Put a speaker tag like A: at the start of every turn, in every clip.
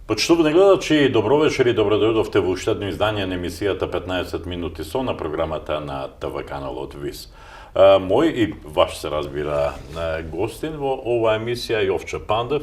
A: Почитувани гледачи, добро вечер и добро дојдовте во уште едно издание на емисијата 15 минути со на програмата на ТВ каналот ВИС. Мој и ваш се разбира гостин во оваа емисија Јовче Пандев,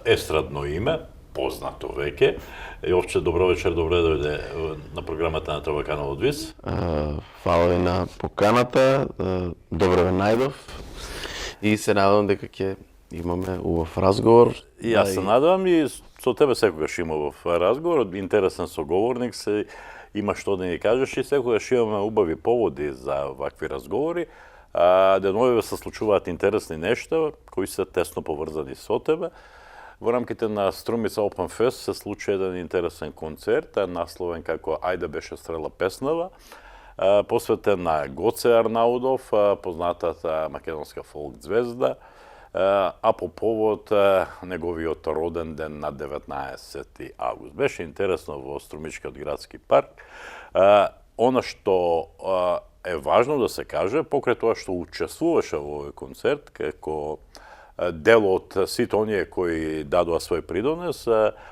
A: естрадно име, познато веќе. Јовче, добро вечер, добро дојде на програмата на ТВ каналот ВИС.
B: Фала ви на поканата, добро ве најдов и се надевам дека ќе имаме убав разговор.
A: И јас се надевам и со тебе секогаш има убав разговор, интересен соговорник се, има што да ни кажеш и секогаш имаме убави поводи за вакви разговори. Деновиве се случуваат интересни нешта кои се тесно поврзани со тебе. Во рамките на Струмица Open Fest се случи еден интересен концерт, насловен како Ајде беше стрела песнава, посветен на Гоце Арнаудов, познатата македонска фолк звезда, а по повод неговиот роден ден на 19 август. Беше интересно во Струмичкиот градски парк. Она што е важно да се каже, покрај тоа што учествуваше во овој концерт, како дел од сите оние кои дадоа свој придонес,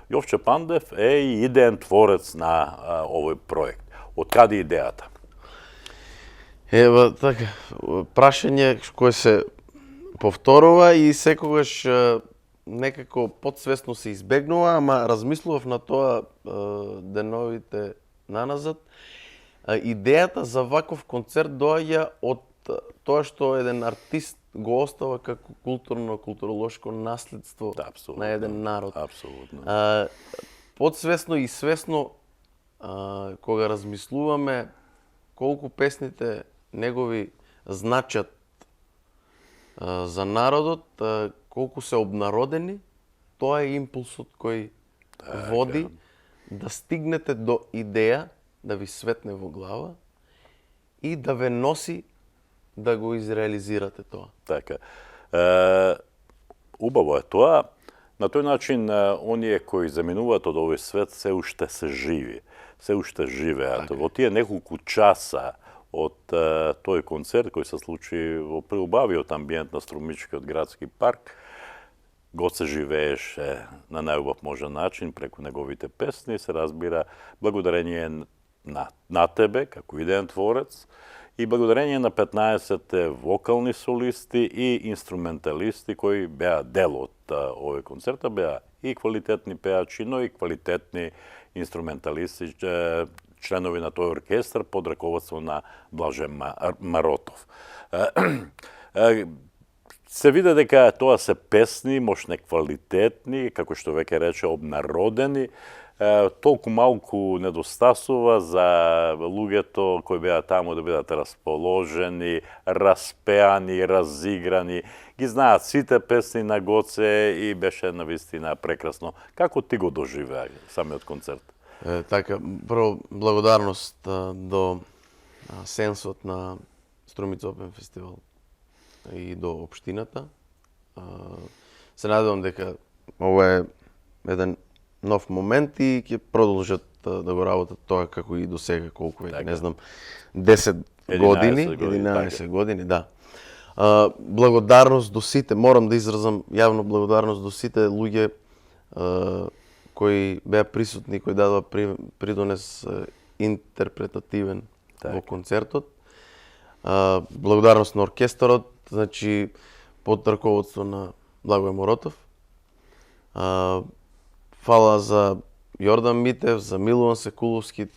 A: Јовче Пандев е и идеен творец на овој проект. Од каде идејата?
B: Ева, така, прашање кое се повторува и секогаш некако подсвесно се избегнува, ама размислував на тоа деновите наназад. Идејата за ваков концерт доаѓа од тоа што еден артист го остава како културно-културолошко наследство на еден народ.
A: Апсолутно.
B: Подсвесно и свесно кога размислуваме колку песните негови значат за народот, колку се обнародени, тоа е импулсот кој води да стигнете до идеја, да ви светне во глава и да ве носи да го изреализирате тоа.
A: Така. Убаво е тоа. На тој начин, оние кои заминуваат од овој свет се уште се живи, се уште живеат. Во тие неколку часа од тој концерт кој се случи во преубавиот амбиент на Струмичкиот градски парк, Гоце живееше на најубав можен начин преку неговите песни, се разбира, благодарение на тебе, како идеен творец, и благодарение на 15 вокални солисти и инструменталисти кои беа дел од овој концерт, беа и квалитетни пеачи, но и квалитетни инструменталисти, членови на тој оркестар под раководство на Блаже Маротов. Се виде дека тоа се песни, можне квалитетни, како што веќе рече, обнародени, толку малку недостасува за луѓето кои беа таму да бидат расположени, распеани, разиграни. Ги знаат сите песни на Гоце и беше навистина прекрасно. Како ти го доживеа самиот концерт?
B: Така, прво благодарност до сенсот на Струмица Open Festival и до општината. Се надевам дека ова е еден нов момент и ќе продолжат да го работат тоа како и до сега, колку е, не знам, 10 години, 11 години, да. Благодарност до сите, морам да изразам јавно благодарност до сите луѓе кои беа присутни, кои дадоа придонес интерпретативен во концертот. Благодарност на оркестарот, значи под раководство на Благој Моротов. Фала за Јордан Митев, за Милован Секуловски,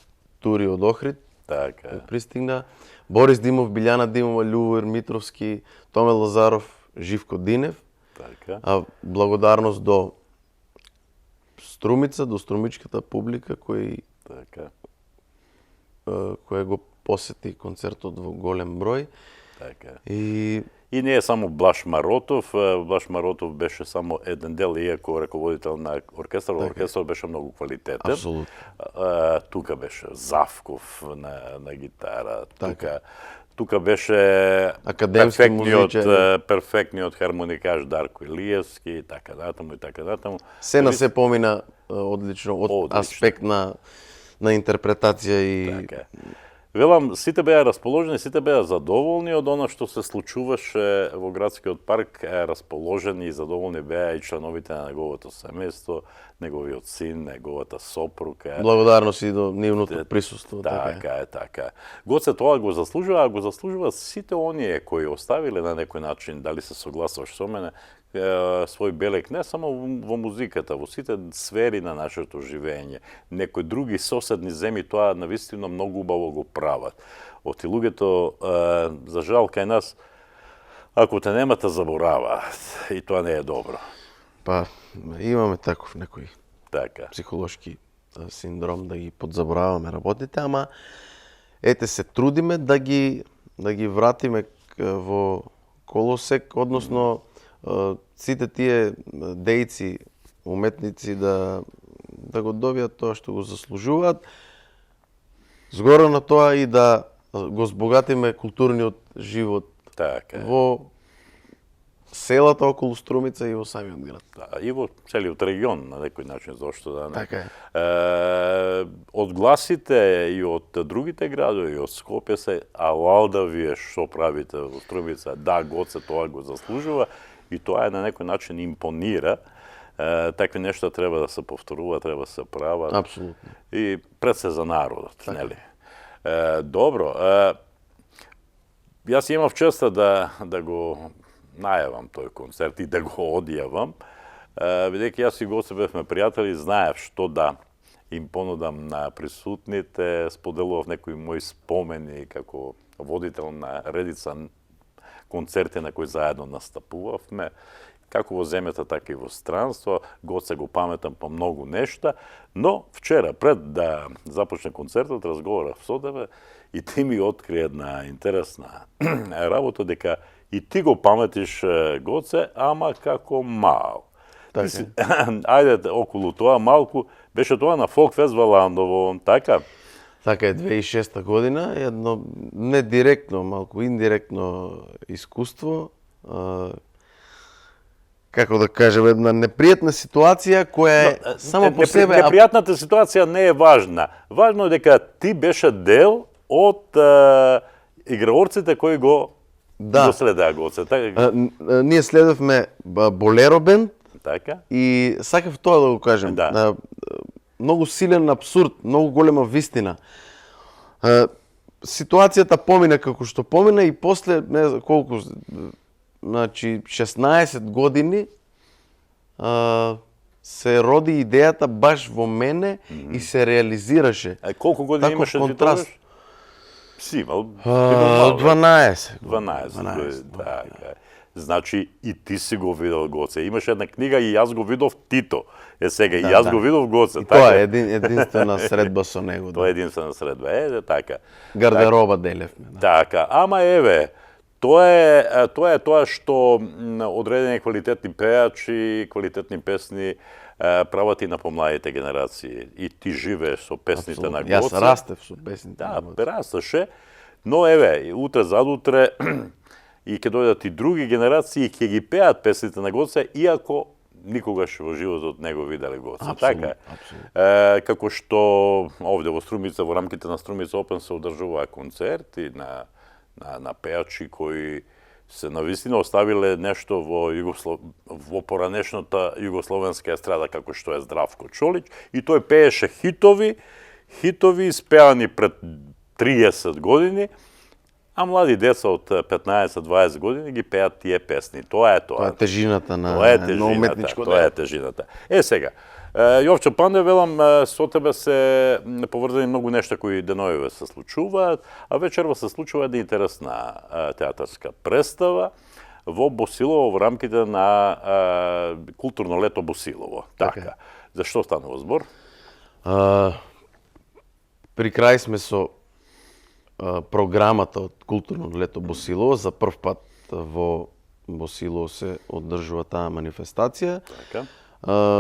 B: тури од Охрид.
A: Така.
B: Пристигна. Борис Димов, Билјана Димова, Љубомир Митровски, Томе Лазаров, Живко Динев.
A: Така.
B: Благодарност до Струмица, до струмичката публика која го посети концертот во голем број.
A: Така.
B: И
A: И не е само Блаш Маротов. Блаш Маротов беше само еден дел, иако раководител на оркестар. Оркестар беше многу квалитетен.
B: Апсолутно.
A: Тука беше Завков на гитара. Тука беше
B: Академски музичари.
A: перфектниот хармоникаш Дарко Илиевски и така натаму.
B: Се на се помина одлично од аспект на интерпретација и
A: Така. Велам, сите беа расположени, сите беа задоволни од она што се случуваше во градскиот парк, расположени и задоволни беа и членовите на неговото семејство, неговиот син, неговата сопруга.
B: благодарност и до нивното присуство.
A: Така. Гоце тоа го заслужува, а го заслужува сите оние кои оставиле на некој начин, дали се согласуваш со мене, свој белег не само во музиката, во сите сфери на нашето живење. Некои други соседни земји тоа навистина многу убаво го прават. Оти луѓето, за жал, кај нас, ако те нема, те забораваат. И тоа не е добро.
B: Па, имаме таков некој
A: Така.
B: психолошки синдром да ги подзабораваме работите, ама ете се трудиме да ги вратиме во колосек, односно сите тие дејци, уметници да го добијат тоа што го заслужуваат. Згоро на тоа и да го збогатиме културниот живот
A: Така.
B: во селата околу Струмица и во самиот град.
A: Да, и во целиот регион на некој начин, зашто да не.
B: Така е.
A: Од гласите и од другите градови, и од Скопје се алал да вие што правите во Струмица. Да, Гоце тоа го заслужува и тоа на некој начин импонира. Такви нешта треба да се повторува, треба да се прават.
B: Апсолутно.
A: И пред се за народот,
B: Така.
A: нели? Добро. Јас имав честа да го најавам тој концерт и да го одјавам, бидејќи јас и Гоце бевме пријатели, знаев што да им понудам на присутните, споделував некои мои спомени како водител на редица концерти на кои заедно настапувавме, како во земјата, така и во странство. Гоце го паметам по многу нешта, но вчера, пред да започне концертот, разговарав со тебе и ти ми откри една интересна работа, дека и ти го паметиш Гоце, ама како мал.
B: Така.
A: Ајде, околу тоа малку, беше тоа на Фолкфест во Ландово, така?
B: Така е, 2006 година, едно не директно, малку индиректно искуство. Како да кажем, една непријатна ситуација која е само по себе...
A: Непријатната ситуација не е важна. Важно е дека ти беше дел од играорците кои го следеа Гоце.
B: Ние следовме Болеро бенд
A: Така?
B: и сакав тоа да го кажем.
A: Да.
B: Многу силен абсурд, многу голема вистина. Ситуацијата помина како што помина и после, не знам колку, значи 16 години се роди идејата баш во мене и се реализираше.
A: Колку години
B: Таков
A: имаше
B: контраст.
A: ти тогаш? Си имал
B: 12.
A: 12 години. Така. Значи и ти си го видел Гоце. Имаше една книга и јас го видов Тито. Сега и јас го видов Гоце.
B: И тоа е единствена средба со него.
A: Тоа е единствена средба. Така.
B: Гардероба делевме.
A: Така, ама еве, тоа е тоа што одредени квалитетни пејачи, квалитетни песни прават и на помладите генерации. И ти живееш со песните на Гоце.
B: Јас растев со песните
A: Да,
B: на Гоце.
A: растеше, но еве, утре задутре и ќе дојдат и други генерации и ќе ги пеат песните на Гоце, иако никогаш во животот не го виделе Гоце. Така е. Како што овде во Струмица, во рамките на Струмица Опен се одржуваа концерти на пеачи кои се навистина оставиле нешто во поранешната југословенска естрада, како што е Здравко Чолич, и тој пееше хитови испеани пред 30 години, а млади деца од 15-20 години ги пеат тие песни. Тоа е тоа.
B: Тоа е тежината на уметничко дело.
A: Тоа е тежината. Сега, Јовче Панде, велам, со тебе се поврзани многу нешта кои деновиве се случуваат, а вечерва се случува една интересна театарска представа во Босилово во рамките на културно лето Босилово. Така. Зашто станува збор?
B: При крај сме со програмата од културно лето Босилово. За прв пат во Босилово се одржува таа манифестација.
A: Така.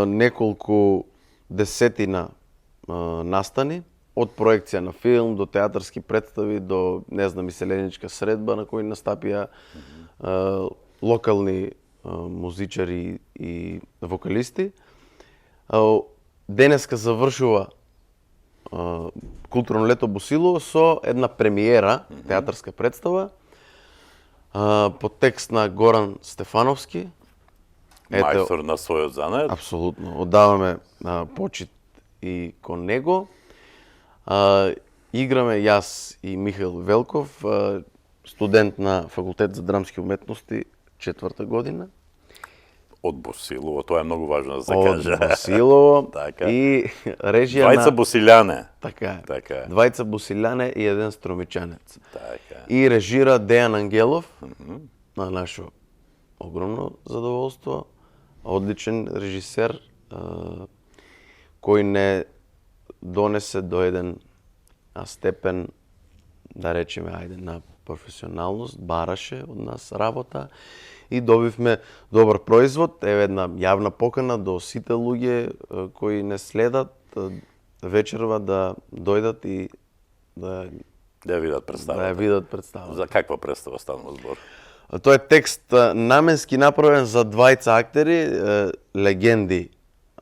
B: Неколку десетина настани, од проекција на филм до театарски представи до, не знам, иселеничка средба на кои настапија локални музичари и вокалисти. Денеска завршува културно лето Босилово со една премиера, театарска представа, по текст на Горан Стефановски.
A: Мајстор на својот занет.
B: Апсолутно. Оддаваме почит и кон него. Играме јас и Михаил Велков, студент на Факултет за драмски уметности, 4-та година.
A: Од Босилово, тоа е многу важно да се
B: Од
A: каже.
B: Босилово.
A: Така.
B: И режија
A: Двајца босиљане.
B: Така е.
A: Така е.
B: Двајца босиљане и еден струмичанец.
A: Така.
B: И режира Дејан Ангелов, на наше огромно задоволство. Одличен режисер, кој не донесе до еден степен, да речеме, ајде, на професионалност, бараше од нас работа и добивме добар производ. Еве една јавна покана до сите луѓе кои не следат вечерва да дојдат и да
A: Да видат представата.
B: ја видат представата.
A: За каква представа станува збор?
B: Тој е текст наменски направен за двајца актери, легенди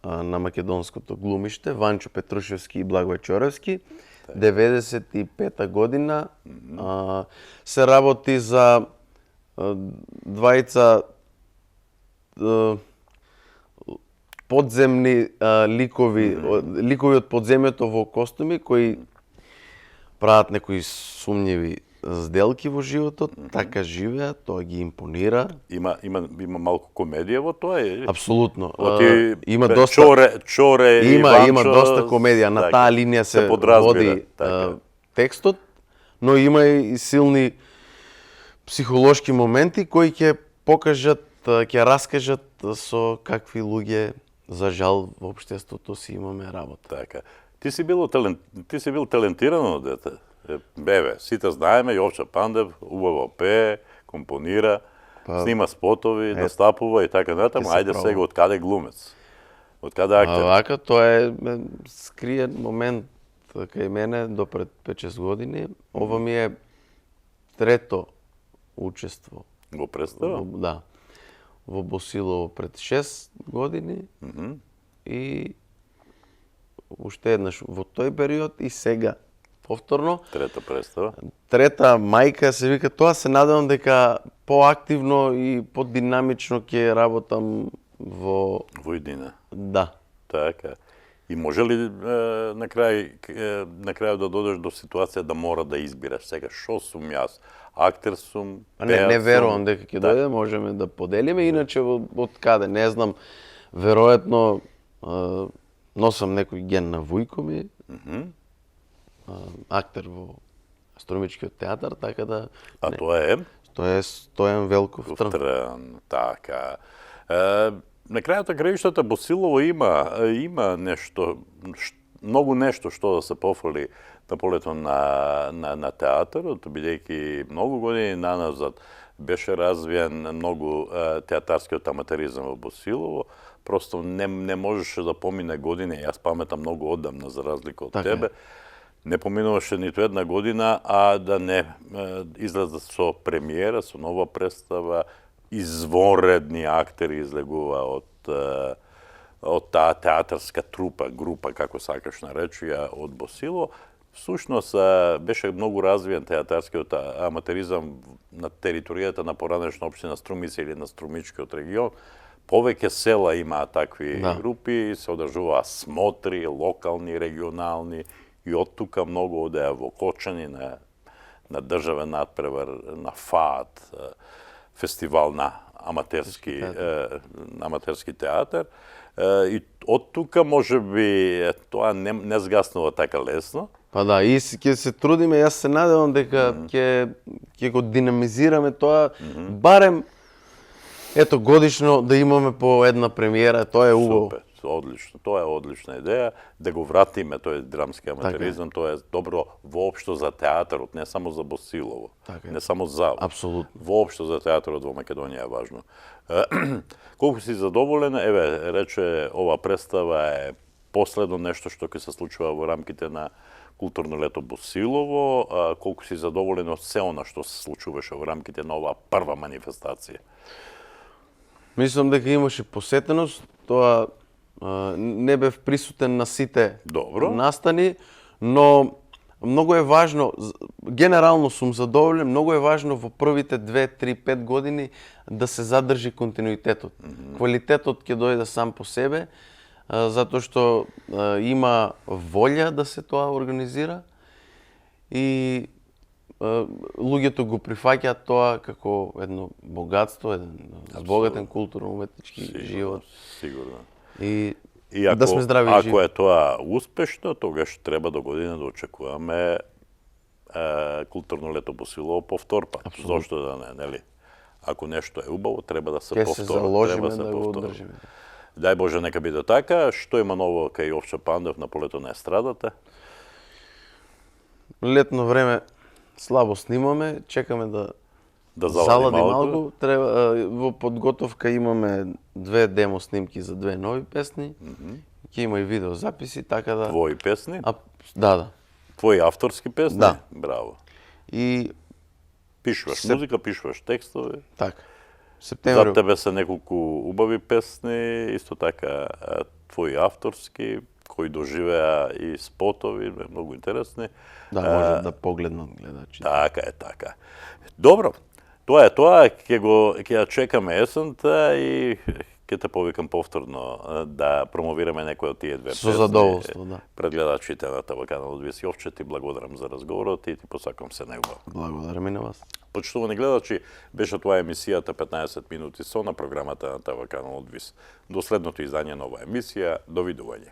B: на македонското глумиште, Ванчо Петрушевски и Благој Чоревски. 95-та година се работи за двајца подземни ликови од подземјето во костуми кои прават некои сумњиви сделки во животот, така живеат, тоа ги импонира.
A: Има малку комедија во тоа?
B: Апсолутно.
A: Има
B: доста
A: Чоре и Ванчо.
B: Има доста комедија, на таа линија се води текстот, но има и силни психолошки моменти кои ќе покажат, ќе раскажат со какви луѓе за жал во општеството си имаме работа.
A: Така. Ти си бил талентирано дете. Бебе, сите знаеме, Јовча Пандев убаво пее, компонира, снима спотови, настапува и така натаму. Ајде сега, од каде глумец? Од каде актер?
B: Вака, тоа е скриен момент кај мене до пред 5-6 години. Ова ми е трето учество.
A: Во представа?
B: Да. Во Босилово пред 6 години и уште еднаш во тој период и сега повторно.
A: Трета представа.
B: Трета мајка се вика тоа, се надевам дека поактивно и подинамично ќе работам во
A: иднина.
B: Да.
A: Така. И може ли на крај да додеш до ситуација да мора да избираш сега шо сум јас? Актер сум, пејац.
B: Не верувам дека ќе дојде, можеме да поделиме, иначе од каде, не знам, веројатно носам некој ген на вујко ми. Актер во Струмичкиот театар, така да...
A: А тоа е?
B: Тоа е Стојан Велков
A: Трн. Така. На крајот на краиштата Босилово има нешто, многу нешто што да се пофали на полето на театарот, бидејќи многу години наназад беше развиен многу театарскиот аматеризам во Босилово. Просто не можеше да помине години, јас паметам многу одамна за разлика од тебе. Не поминуваше ниту една година, а да не излезат со премиера, со нова представа, извонредни актери излегува од таа театарска трупа, група, како сакаш наречи ја, од Босилово. Всушност беше многу развиен театарскиот аматеризам на територијата на поранешна општина Струмица или на Струмичкиот регион. Повеќе села имаат такви групи, се одржуваа смотри, локални, регионални, и од тука многу одеа во Кочани на државен надпревар, на ФААТ, фестивал на аматерски театар. И од тука можеби тоа не згаснува така лесно.
B: Па да, и ќе се трудиме, јас се надевам дека ќе го динамизираме тоа, барем ето годишно да имаме по една премиера, тоа е убаво.
A: одлично. Тоа е одлична идеја, да го вратиме тој драмски аматеризам, тоа е добро воопшто за театарот, не само за Босилово,
B: Така е.
A: не само за
B: Апсолутно.
A: воопшто за театарот во Македонија е важно. Колку си задоволен, еве, рече, ова представа е последно нешто што ќе се случува во рамките на културно лето Босилово, колку си задоволен од се она што се случуваше во рамките на оваа прва манифестација?
B: Мислам дека имаше посетеност, тоа не бев присутен на сите
A: Добро.
B: настани, но многу е важно, генерално сум задоволен, многу е важно во првите 2, 3, 5 години да се задржи континуитетот. Квалитетот ќе дојде сам по себе, затоа што има волја да се тоа организира и луѓето го прифаќаат тоа како едно богатство, еден збогатен културно-уметнички живот.
A: Сигурно.
B: И
A: И
B: да сме здрави и живи.
A: ако е тоа успешно, тогаш треба до година да очекуваме културно лето Босилово повтор пат. Зошто да не, нели? Ако нешто е убаво, треба да се
B: Ќе
A: повтори.
B: се заложиме
A: треба
B: да го
A: повтори.
B: одржиме.
A: Дај Боже, нека биде така. Што има ново кај Овча Пандев на полето на естрадата?
B: Летно време слабо снимаме, чекаме да
A: Да
B: залади малку. Треба, во подготовка имаме 2 демо снимки за 2 нови песни. Ќе има и видеозаписи, така да...
A: Твои песни?
B: Да.
A: Твои авторски песни?
B: Да.
A: Браво.
B: И
A: Пишуваш музика, пишуваш текстови.
B: така.
A: За
B: Септември.
A: тебе се неколку убави песни, исто така твои авторски, кои доживеа и спотови, многу интересни.
B: Да, може да погледнат гледачите.
A: Така е, така. Добро, тоа е тоа, ќе ја чекаме есента и ќе те повикам повторно да промовираме некој од тие две песни.
B: Со задоволство, да.
A: Пред гледачите на ТВ канал Одвис Јовче, ти благодарам за разговорот и ти посакам се најубаво.
B: Благодарам и на вас.
A: Почитувани гледачи, беше тоа емисијата 15 минути со на програмата на ТВ канал Одвис. До следното издание на оваа емисија, довидување.